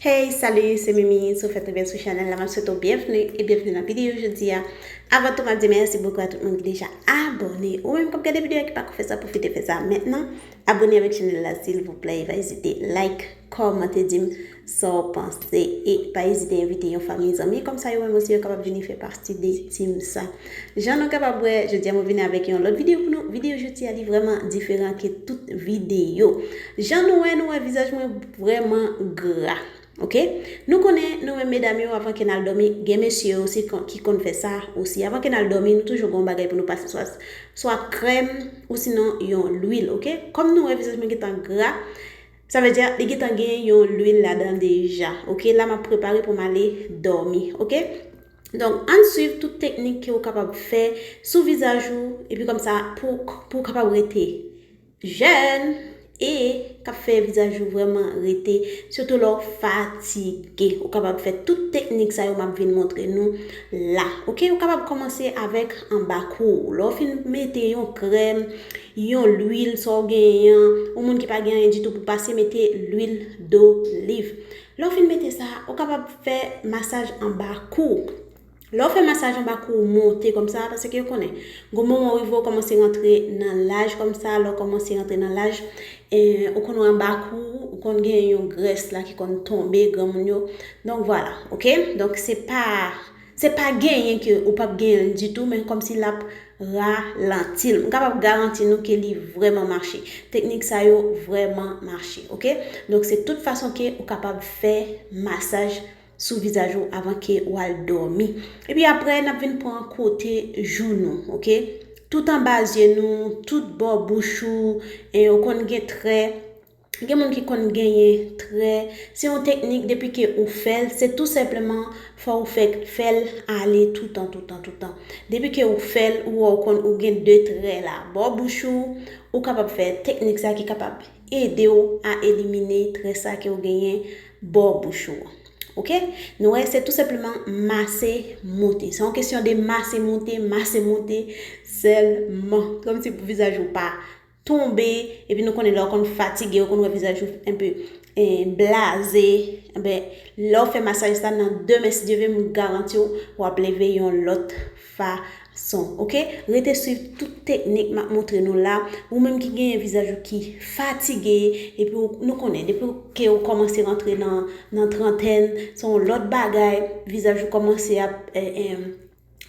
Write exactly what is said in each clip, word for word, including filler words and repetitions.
Hey, salut, c'est Mimi. Si w fèk rive sou chanèl la, m ap swete w byenvni e byenvni nan videyo jodi a. Avan tou, m ap di mèsi bokou a tout moun ki deja abòne. Ou menm k ap gade videyo a ki pako fè sa, pwofite fè sa mentnan. Abòne avèk chanèl la, silvouplè. E pa ezite like, kòmante, di m sa w panse. E pa ezite envite yon fanmi, zanmi, kòmsa yo menm osi yo kapab vini fè pati de team sa. Jan nou kapab wè, jodi a mwen vini avèk yon lòt videyo pou nou. Videyo jodi a li vrèman diferan ke tout videyo. Jan nou wè, nou wè vizaj mwen vrèman gra. Ok? Nou konnen, nou menm medam yo, avan ke n al dòmi, gen mesye yo osi kon- ki konn fè sa osi. Avan ke n al dòmi, nou toujou gen yon bagay pou nou pase, swa, swa krèm ou sinon yon lwil, ok? Kòm nou wè vizaj mwen gentan gra, sa vle di li gentan gen yon lwil ladan deja, ok? La m ap prepare pou m ale dòmi, ok? Donk, ann swiv tout teknik ke w kapab fè sou vizaj ou, epi kòmsa pou, pou w kapab rete jèn e k ap fè vizaj ou vrèman rete, sitou lè w fatige. Ou kapab fè tout teknik sa yo m ap vin montre nou la. Ok, ou kapab kòmanse avèk anba kou w. Lè w fin mete yon krèm, yon lwil, sa w genyen an, yon moun ki pa gen anyen ditou pou pase, mete lwil doliv. Lè w fin mete sa, ou kapab fè masaj anba kou w. Lè w fè masaj anba kou w monte kòmsa, paske yo konnen, gon moman w rive w kòmanse rantre nan laj kòmsa, lè w kòmanse rantre nan laj, eh, ou konn wè anba kou w, ou konn gen yon grès la ki konn tonbe, granmoun yo. Donk, vwala, ok? Donk, se pa, se pa genyen ke ou p ap genyen l ditou, men kòmsi l ap ralanti l. M kapab garanti nou ke li vrèman mache. Teknik sa yo vrèman mache, ok? Donk, se tout fason ke ou kapab fè masaj sou vizaj ou avan ke w al dòmi. Epi apre, n ap vin pran kote jounou, ok? Tout anba zye nou, tout bò bouch ou, e ou konn gen trè. Gen moun ki konn genyen trè. Se yon teknik, depi ke ou fè l, se tou senpleman fò ou fè, fè l ale toutan, toutan, toutan. Depi ke ou fè l, ou wè ou konn, ou gen de trè la. Bò bouch ou, ou kapab fè teknik sa ki kapab ede w a elimine trè sa ke w genyen bò bouch ou an. Ok? Nou wè, se tou senpleman mase monte. Se yon kesyon de mase monte, mase monte sèlman. Kòmsi pou vizaj ou pa tonbe, epi nou konnen lè w konn fatige, ou konn wè vizaj ou enpe, eh, blaze. Enben, lè w fè masaj sa nan demen, si Dye vle, m garanti w, w ap leve yon lòt fason. Ok? Rete swiv tout teknik m ap montre nou la. Ou menm ki genyen vizaj ou ki fatige, epi ou, nou konnen, depi ke ou kòmanse rantre nan, nan trantèn, se yon lòt bagay, vizaj ou kòmanse ap, eh, eh,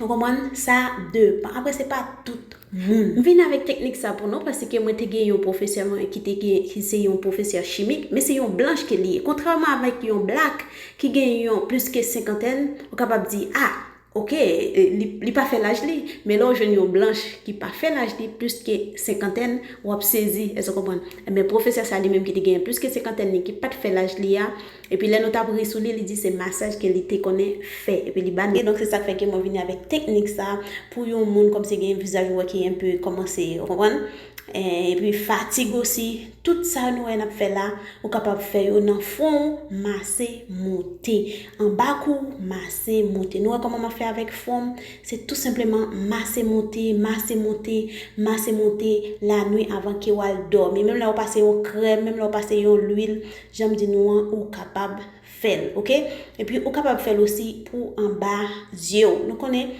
ou konprann? Sa depan. Apre, se pa tout moun. M vin avèk teknik sa pou nou, paske mwen te gen yon pwofesè mwen ki te gen, ki se yon pwofesè chimik, men se yon blanch ke li ye. Kontrèman avèk yon blak ki gen yon plis ke senkantèn, ou kapab di, ah, ok, eh, li, li pa fè laj li, men lè w jwenn yon blanch ki pa fè laj li plis ke senkantèn, w ap sezi, èske w konprann? Enben, pwofesè sa li menm ki te genyen plis ke senkantèn li, ki pa t fè laj li a, epi lè nou t ap ri sou li, li di se masaj ke li te konnen fè, epi li ba nou. E donk, se sa k fè ke mwen vini avèk teknik sa pou yon moun kòmsi gen vizaj ou wè ki enpe kòmanse, w konprann? Eh, epi fatig osi, tout sa nou wè n ap fè la, ou kapab fè yo nan fwon w, mase monte. Anba kou w, mase monte. Nou wè kòman m ap fè avèk fwon m? Se tou senpleman mase monte, mase monte, mase monte lannuit avan ke w al dòmi. Menm lè w pase yon krèm, menm lè w pase yon lwil, jan m di nou an, ou kapab fè l, ok? Epi ou kapab fè l osi pou anba zye w. Nou konnen,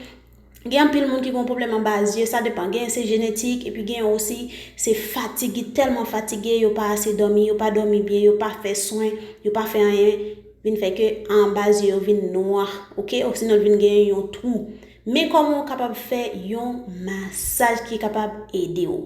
gen anpil moun ki gen yon pwoblèm anba zye, sa depan. Genyen se jenetik, epi genyen osi se fatig, ki tèlman fatige, yo pa ase dòmi, yo pa dòmi byen, yo pa fè swen, yo pa fè anyen, vin fè ke anba zye yo vin nwa, ok? Osinon l vin genyen yon twou. Men kòman w kapab fè yon masaj ki kapab ede w,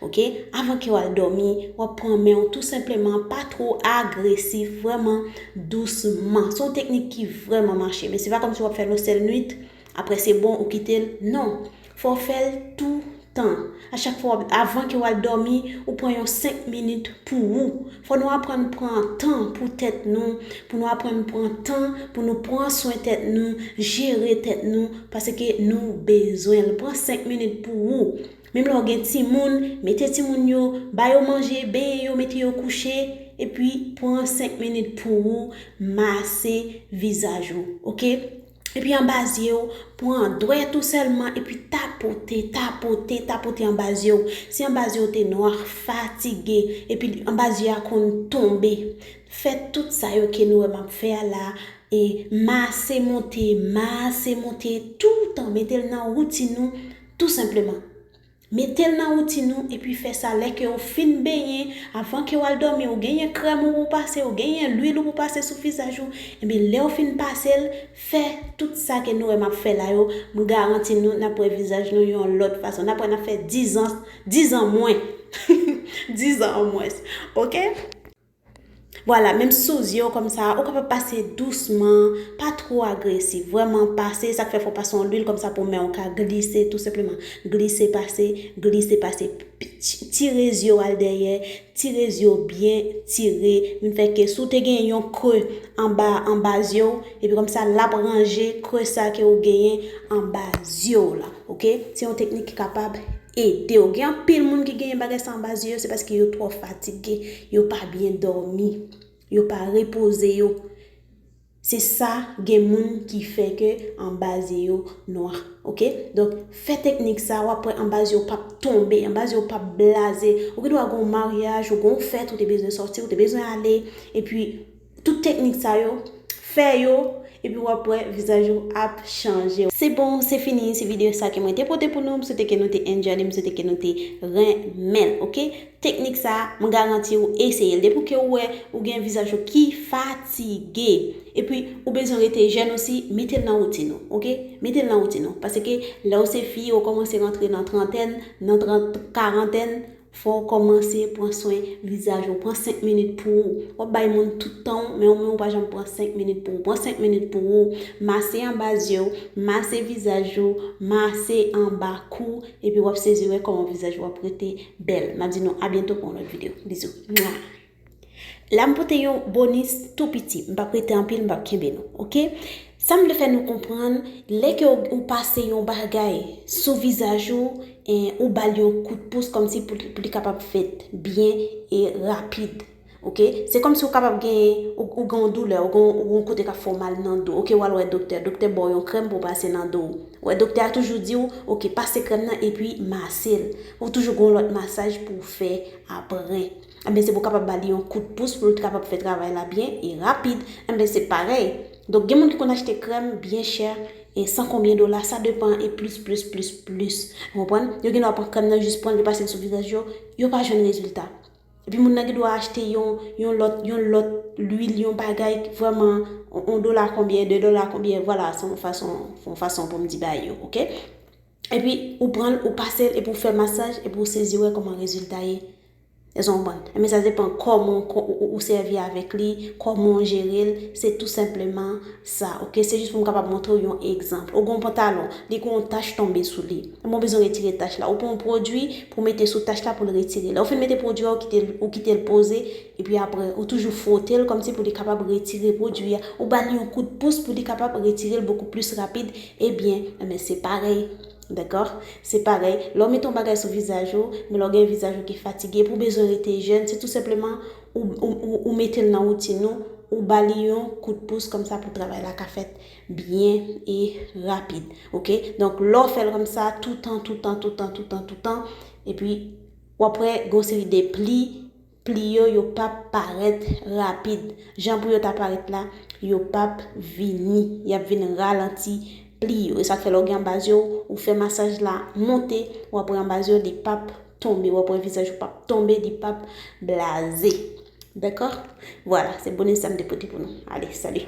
ok? Avan ke w al dòmi, w ap pran men w tou senpleman, pa twò agresif, vrèman dousman. Se yon teknik ki vrèman mache, men se pa kòmsi w ap fè l yon sèl nwit, apre se bon, ou kite l. Non, fò w fè l toutan. A chak fwa, w ap, avan ke w al dòmi, ou pran yon senk minit pou ou. Fò nou aprann pran tan pou tèt nou, pou nou aprann pran tan pou nou pran swen tèt nou, jere tèt nou, paske nou bezwen l. Pran senk minit pou ou. Menm lè w gen timoun, mete timoun yo, ba yo manje, benyen yo, mete yo kouche, epi pran senk minit pou ou, mase vizaj ou, ok? Epi anba zye w, pran dwèt ou sèlman, epi tapote, tapote, tapote anba zye w. Si anba zye w te nwa, fatige, epi anba zye a konn tonbe. Fè tout sa yo ke nou wè m ap fè a la, e mase monte, mase monte toutan, mete l nan woutin ou, tou senpleman. Mete l nan woutin ou, epi fè sa lè ke w fin benyen, avan ke w al dòmi, ou genyen krèm ou pou pase, ou genyen lwil ou pou pase sou vizaj ou, ebyen lè w fin pase l, fè tout sa ke nou wè m ap fè la yo, m garanti nou n ap wè vizaj nou yon lòt fason, n ap wè n ap fè dizan, dizan mwen, dizan an mwens, oke? Vwala, menm sou zye w kòmsa, ou kapab pase dousman, pa twò agresif, vrèman pase, sa k fè fò w pase yon lwil kòmsa pou men w ka glise, tou senpleman, glise pase, glise pase, tire zye w al dèyè, tire zye w byen tire, vin fè ke si w te gen yon kre anba, anba zye w, epi kòmsa l ap ranje kre sa ke w genyen anba zye w la, oke? Se yon teknik ki kapab ede w. Gen anpil moun ki genyen bagay sa anba zye yo, se paske yo twò fatige, yo pa byen dòmi, yo pa repoze yo. Se sa gen moun ki fè ke anba zye yo nwa, oke? Donk, fè teknik sa, w ap wè anba zye w p ap tonbe, anba zye w p ap blaze. Ou gen dwa gen yon maryaj, ou gen yon fèt, ou te bezwen sòti, ou te bezwen ale, epi tout teknik sa yo, fè yo, epi w ap wè vizaj ou ap chanje. Se bon, se fini, se videyo sa ke mwen te pote pou nou. M swete ke nou te enjoy li, m swete ke nou te renmen l, oke? Teknik sa, m garanti w eseye l. Depi ke w wè ou gen vizaj ou ki fatige, epi ou bezwen rete jèn osi, mete l nan woutin ou, oke? Mete l nan woutin ou. Paske lè w se fi, ou kòmanse rantre nan trantèn, nan trant, karantèn, fò w kòmanse pran swen vizaj ou. Pran senk minit pou ou. W ap bay moun tout tan w, men ou menm ou pa janm pran senk minit pou ou. Pran senk minit pou ou. Mase anba zye w, mase vizaj ou, mase anba kou, epi w ap sezi wè kòman vizaj ou ap rete bèl. M ap di nou a byento pou yon lòt videyo. Bizou. Mwa. La m pote yon bonis tou piti. M p ap rete anpil, m p ap kenbe nou. Oke? Sa m vle fè nou konprann, lè ke w, ou pase yon bagay sou vizaj ou, en, ou ba l yon kout pous kòmsi pou, pou li kapab fèt byen e rapid. Oke? Se kòmsi w kapab gen, ou, ou gen yon doulè, ou gen, ou gen yon kote k ap fè w mal nan do. Oke, w al wè doktè. Doktè ba w yon krèm pou w pase nan do w. Wè, doktè a toujou di w, oke, pase krèm nan epi mase l. Ou toujou gen yon lòt masaj pou w fè apre. Enben, se pou w kapab ba li yon kout pous pou l kapab fè travay la byen e rapid. Enben, se parèy. Donk, gen moun ki konn achte krèm byen chè, e san konbyen dola, sa depan, e plis, plis, plis, plis. Ou konprann? Yo gen dwa pran krèm nan, jis pran l, yo pase l sou vizaj yo, yo pa jwenn rezilta. Epi moun nan gen dwa achte yon, yon lòt, yon lòt lwil, yon bagay, vrèman, yon, yon dola konbyen, de dola konbyen, vwala, se yon fason, yon fason pou m di bagay yo, oke? Epi, ou pran l, ou pase l, epi ou fè masaj, epi ou sezi wè kòman rezilta ye. Èske w konprann? Enben, sa depan kòman ou, ou, ou, ou sèvi avèk li, kòman w jere l, se tou senpleman sa, oke? Se jis pou m kapab montre w yon egzanp. Ou gen yon pantalon, li gen yon tach tonbe sou li. Enben, ou bezwen retire tach la. Ou pran yon pwodui pou w mete sou tach la pou l retire. Lè ou fin mete pwodui a, ou kite l, ou kite l poze, epi apre, ou toujou fwote l kòmsi pou li kapab retire pwodui a. Ou ba li yon kout pous pou li kapab retire l bokou plis rapid. Ebyen, enben, se parèy. Dakò? Se parèy. Lè w mete yon bagay sou vizaj ou, men lè w gen vizaj ou ki fatige, pou w bezwen rete jèn, se tou senpleman ou, ou, ou, ou mete l nan woutin ou, ou ba li yon kout pous kòmsa pou travay la ka fèt byen e rapid. Oke? Donk, lè w fè l kòmsa, toutan, toutan, toutan, toutan, toutan, epi w ap wè gen yon seri de pli, pli yo, yo p ap parèt rapid. Jan pou yo ta parèt la, yo p ap vini. Y ap vin ralanti pli yo. E sa k fè lè w gen anba zye w, ou fè masaj la monte, w ap wè anba zye w, li p ap tonbe. W ap wè vizaj ou p ap tonbe, li p ap blaze. Dakò? Vwala, se bonis sa m te pote pou nou. Ale, sali.